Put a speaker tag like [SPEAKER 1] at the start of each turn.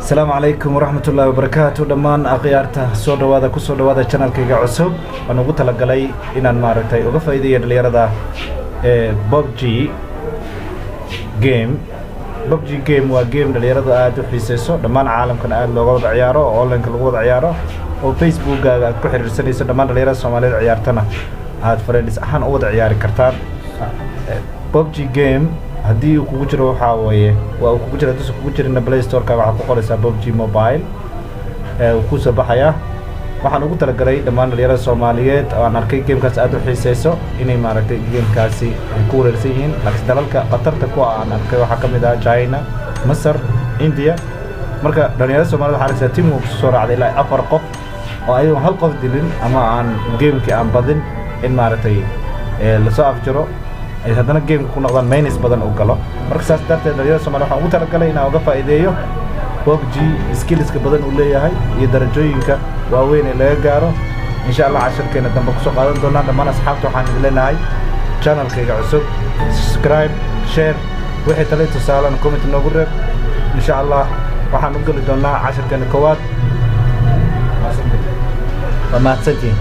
[SPEAKER 1] Asalaamu calaykum waraxmatullaahi wabarakaatu. Dhammaan akhyaarta, soo dhawaada, kusoo dhawaada channelkayga cusub. Waan ugu talagalay inaan maaragtay uga faa'iideeyo dhalinyarada ee PUBG game. PUBG game waa game dhalinyaradu aada u xiiseyso, dhammaan caalamkana aada looga wada ciyaaro oo online-ka lagu wada ciyaaro, oo Facebookkaaga aad ku xiriirsanayso. Dhammaan dhalinyarada Soomaalida ciyaartana aad friends ahaan u wada ciyaari kartaan. PUBG game haddii uu kugu jiro, waxaa weeye waa uu kugu jiro. Hadduusan kugu jirina, Play Store-ka waxaad ku qoraysaa PUBG Mobile, ee uu kusoo baxayaa. Waxaan ugu talagalay dhammaan dhalinyarada Soomaaliyeed oo aan arkay gamekaas aada u xiiseyso inay maaragtay gamekaasi ay ku wareersan yihiin. Laakiin dalalka khatarta kuwa aan arkay waxaa ka mid ah China, Masar, India. Marka dhalinyarada Soomaalida waxaa arkaysaa team uu kusoo raacday ilaa afar qof oo ayagoon hal qof dilin ama aan gamekii aan badin in maaragtay lasoo afjaro, ay haddana gameka ku noqdaan minus badan u galo. Marka saas darteed dhalinyarada Soomaalida waxaan ugu talagalay inaan uga faa'iideeyo PUBG, skillska badan uu leeyahay iyo darajooyinka waaweyn ee laga gaaro. Insha Allah cashirkeena dambe kusoo qaadan doonaa. Dhammaan asxaabta waxaan idin leenahay channelkayga cusub subscribe, share, wixii talo tusaalan comment noogu reeb. Insha Allah waxaan u geli doonaa cashirkeena koowaad. Waa mahadsantihiin.